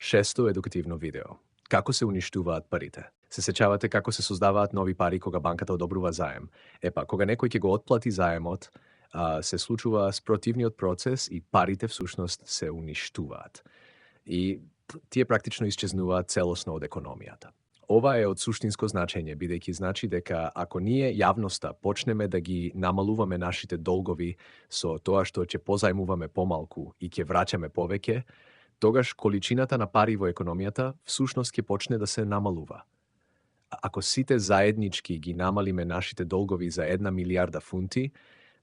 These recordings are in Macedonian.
Шесто едукативно видео. Како се уништуваат парите? Се сеќавате како се создаваат нови пари кога банката одобрува заем? Кога некој ќе го отплати заемот, се случува спротивниот процес и парите всушност се уништуваат. И тие практично исчезнуваат целосно од економијата. Ова е од суштинско значење, бидејќи значи дека ако ние јавноста почнеме да ги намалуваме нашите долгови со тоа што ќе позајмуваме помалку и ќе враќаме повеќе, тогаш количината на пари во економијата всушност ќе почне да се намалува. Ако сите заеднички ги намалиме нашите долгови за 1 милијарда фунти,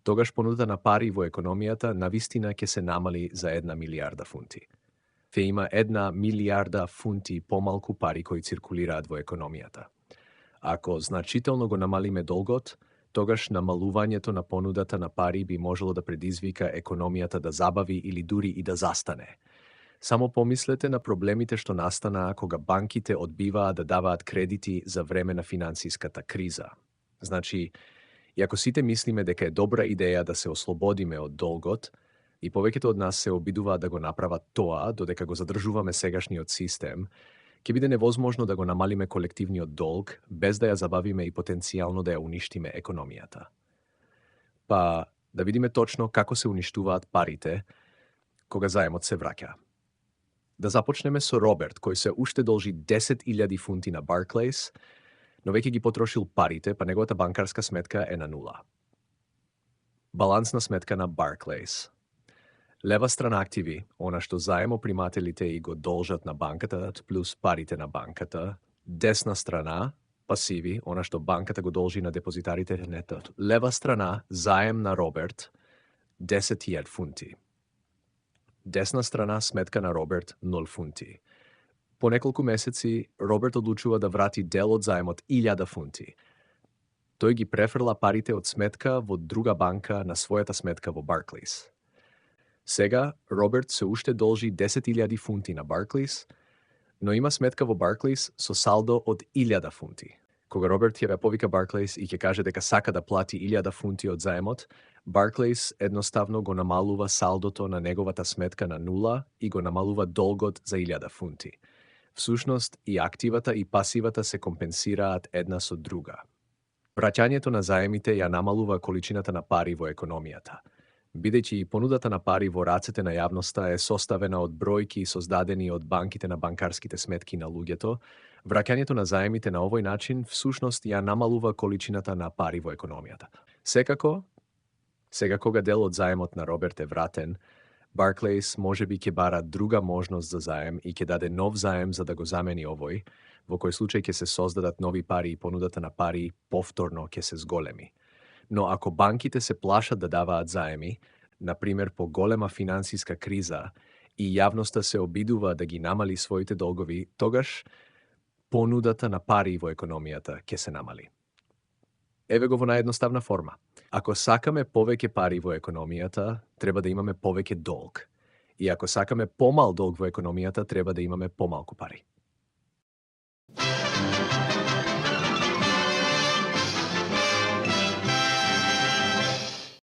тогаш понудата на пари во економијата навистина ќе се намали за 1 милијарда фунти. Ќе има 1 милијарда фунти помалку пари кои циркулираат во економијата. Ако значително го намалиме долгот, тогаш намалувањето на понудата на пари би можело да предизвика економијата да забави или дури и да застане. Само помислете на проблемите што настанаа кога банките одбиваа да даваат кредити за време на финансиската криза. Значи, и ако сите мислиме дека е добра идеја да се ослободиме од долгот, и повеќето од нас се обидуваат да го направат тоа, додека го задржуваме сегашниот систем, ќе биде невозможно да го намалиме колективниот долг, без да ја забавиме и потенцијално да ја уништиме економијата. Да видиме точно како се уништуваат парите кога заемот се враќа. Да започнеме со Роберт, кој се уште должи 10.000 фунти на Barclays, но веќе ги потрошил парите, па неговата банкарска сметка е на нула. Балансна сметка на Barclays. Лева страна активи, она што заемопримателите и го должат на банката, плюс парите на банката. Десна страна, пасиви, она што банката го должи на депозитарите. Лева страна, заем на Роберт, 10.000 фунти. Десна страна, сметка на Роберт, 0 фунти. По неколку месеци, Роберт одлучува да врати дел од заемот 1000 фунти. Тој ги префрла парите од сметка во друга банка на својата сметка во Barclays. Сега, Роберт се уште должи 10.000 фунти на Barclays, но има сметка во Barclays со салдо од 1000 фунти. Кога Роберт ќе повика Barclays и ќе каже дека сака да плати 1000 фунти од заемот, Barclays едноставно го намалува салдото на неговата сметка на нула и го намалува долгот за 1000 фунти. Всушност, и активата и пасивата се компенсираат една со друга. Враќањето на заемите ја намалува количината на пари во економијата. Бидејќи и понудата на пари во рацете на јавноста е составена од бројки создадени од банките на банкарските сметки на луѓето, враќањето на заемите на овој начин всушност ја намалува количината на пари во економијата. Секако, сега кога дел од заемот на Роберт е вратен, Barclays можеби ќе бара друга можност за заем и ќе даде нов заем за да го замени овој, во кој случај ќе се создадат нови пари и понудата на пари повторно ќе се зголеми. Но ако банките се плашат да даваат заеми, например по голема финансиска криза, и јавноста се обидува да ги намали своите долгови, тогаш понудата на пари во економијата ќе се намали. Еве го во наједноставна форма. Ако сакаме повеќе пари во економијата, треба да имаме повеќе долг. И ако сакаме помал долг во економијата, треба да имаме помалку пари.